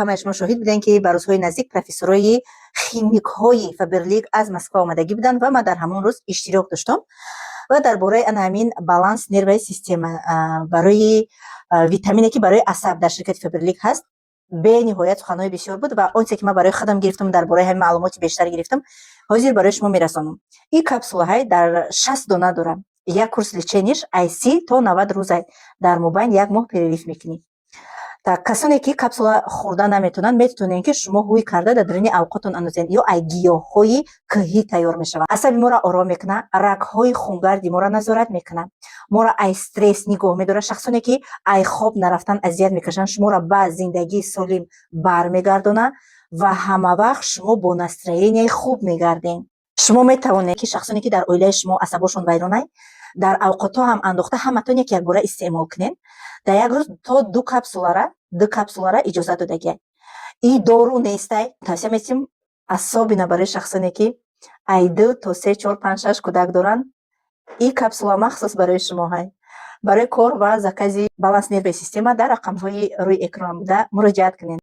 Ҳамаи шумо шоҳид будем, ки ба рӯзҳои наздик профессорҳои химикҳои Фаберлик аз Москва омадагӣ буданд ва ман дар ҳамон рӯз иштирок доштам ва дар бораи ана ҳамин баланс нервная система, барои витамине, ки барои асаб дар ширкати Фаберлик ҳаст, бениҳоят суханҳои бисёр буд. Ва он чизе, ки ман барои худам гирифтам, дар бораи ҳамин маълумоти бештар гирифтам, ҳозир барои шумо мерасонам. Ин капсулаҳай дар 60 дона дорам. Як курс лечения ш ай 30 то 90 рӯзай, дар мобайн як моҳ перерыв мекунӣ. Так, касоне, ки капсула хӯрда наметавонанд, метавонед, ки шумо ҳӯй карда дар даруни авқотон андозед ё ай гиёҳҳои кӯҳӣ тайёр мешаванд. Асаби моро ором мекунад, рагҳои хунгарди моро назорат мекунад, моро ай стресс нигоҳ медорад. Шахсоне, ки ай хоб нарафтан азият мекашанд, шуморо ба зиндагии солим бармегардонад ва ҳамавақт шумо бо настроения и хуб мегардед. Шумо метавонед, ки шахсоне, ки дар оилаи шумо асабошон вайронай, дар авқотҳо ҳам андохта, ҳаматон як якбора истеъмол кунед. Дар як рӯз то ду капсулара иҷозат додагиай. И дору нестай. Тавсия метиҳем, особенно барои шахсоне, ки ай ду то се, чор, панҷ, шаш кӯдак доранд. И капсула махсус барои шумоҳай. Барои кор ва заказ и баланс нервная система дар рақамҳои рӯи экран буда муроҷиат кунед.